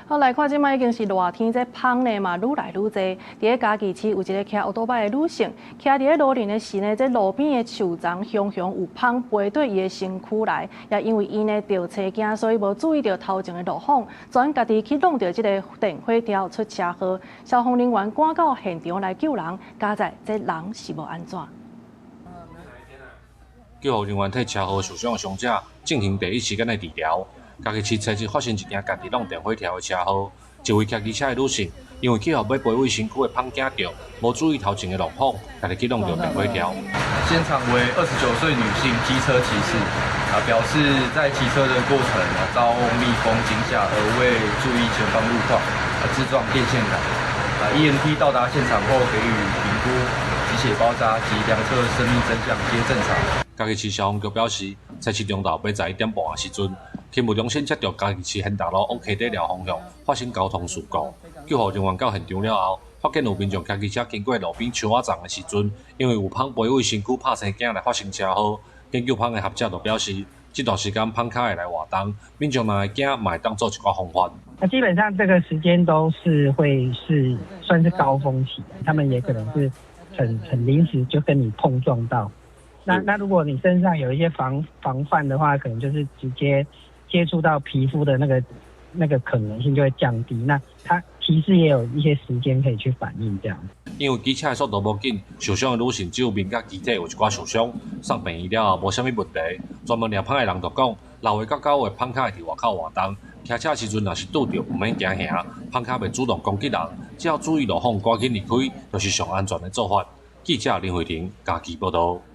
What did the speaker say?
好，來看這擺已經是熱天，這蜂呢嘛愈來愈濟。佇咧嘉義市有一个騎歐多擺的女性，騎佇咧路林的時呢，這路邊的樹叢雄雄有蜂飛對伊的身軀來，也因為伊呢著青驚，所以無注意著頭前的路況，全家己去挵著這个電火條出車禍。消防人員趕到現場來救人，佳哉這人是無按怎。救護人員替車禍受傷的傷者進行第一時間的治療。嘉義市初一發生一件家己挵電火條的車禍，一位騎機車的女性，因為去予欲飛對身軀的蜂驚著，無注意頭前的路況，家己去挵著電火條。現場為29歲女性機車騎士，表示在騎車的過程遭蜜蜂驚嚇而未注意前方路況，自撞電線桿。EMT 到達現場後給予評估，止血包紮及量測生命徵象皆正常。嘉義市消防局表示，初七中晝欲11點半的時陣，勤務中心接到嘉義市興大路往溪底寮方向發生交通事故，救護人員到現場了後，發現有民眾騎機車經過路邊樹仔叢的時陣，因為有蜂飛對身軀拍生驚來發生車禍。研究蜂的學者就表示，這段時間蜂較會來活動，民眾若會驚，嘛會當做一寡防範。那基本上這個時間都是會是算是高峰期，他們也可能是很臨時就跟你碰撞到。那如果你身上有一些防範的話，可能就是直接接觸到皮膚的那個可能性就會降低。那它其實也有一些時間可以去反應這樣。因為機車的速度無緊，受傷的女性只有面佮肢體有一寡受傷，送病院了後無啥物問題。專門掠蜂的人就講，6月到9月蜂較會佇外口活動，騎車時陣若是拄著，毋免驚嚇，蜂較袂主動攻擊人，只要注意路況，趕緊離開，就是上安全的做法。記者林慧婷嘉義報導。